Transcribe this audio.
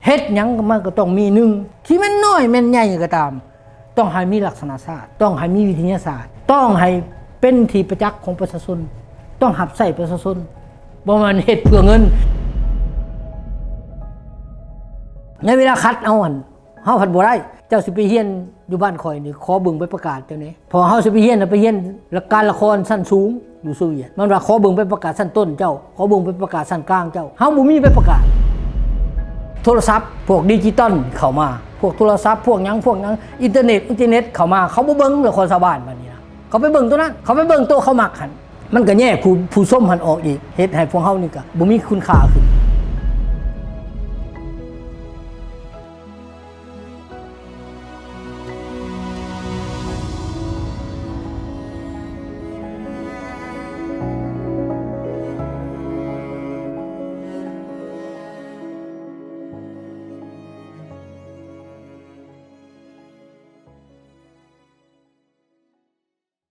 ເຮັດຫຍັງມັນກໍຕ້ອງມີໜຶ່ງ ທີ່ແມ່ນນ້ອຍແມ່ນໃຫຍ່ກໍຕາມ ຕ້ອງໃຫ້ມີລັກສະນະຊາດ, ຕ້ອງໃຫ້ມີວິທະຍາສາດ, ຕ້ອງໃຫ້ເປັນທີ່ປະຈັກຂອງປະຊາຊົນ, ຕ້ອງຮັບໃຊ້ປະຊາຊົນ, ບໍ່ແມ່ນເຮັດເພື່ອເງິນ. ໃນເວລາຂັດເອົາຫັ້ນ ເຮົາພັດບໍ່ໄດ້. ເຈົ້າຊິໄປຮຽນຢູ່ບ້ານຂ້ອຍນີ້ ຂໍເບິ່ງໃບປະກາດເຈົ້າແດ່. ເພາະເຮົາຊິໄປຮຽນນະ ໄປຮຽນຫຼັກການລະຄອນຊັ້ນສູງຢູ່ໂຊວຽດ. ມັນວ່າຂໍເບິ່ງໃບປະກາດຊັ້ນຕົ້ນເຈົ້າ, ຂໍເບິ່ງໃບປະກາດຊັ້ນກາງເຈົ້າ. ເຮົາບໍ່ມີໃບປະກາດ. ໂທລະສັບພວກດິຈິຕອນເຂົ້າມາ, ພວກໂທລະສັບ ພວກຫຍັງ ພວກຫຍັງ ອິນເຕີເນັດ ອິນເຕີເນັດເຂົ້າມາ, ເຂົາບໍ່ເບິ່ງລະຄອນຊາວບ້ານບາດນີ້ນະ. ເຂົາໄປເບິ່ງໂຕນັ້ນ, ເຂົາໄປເບິ່ງໂຕເຂົາມັກຫັ້ນ. ມັນກໍແຍກຜູ້ ຜູ້ຊົມຫັ້ນອອກອີກ, ເຮັດໃຫ້ພວກເຮົານີ້ກໍບໍ່ມີຄຸນຄ່າຂຶ້ນ.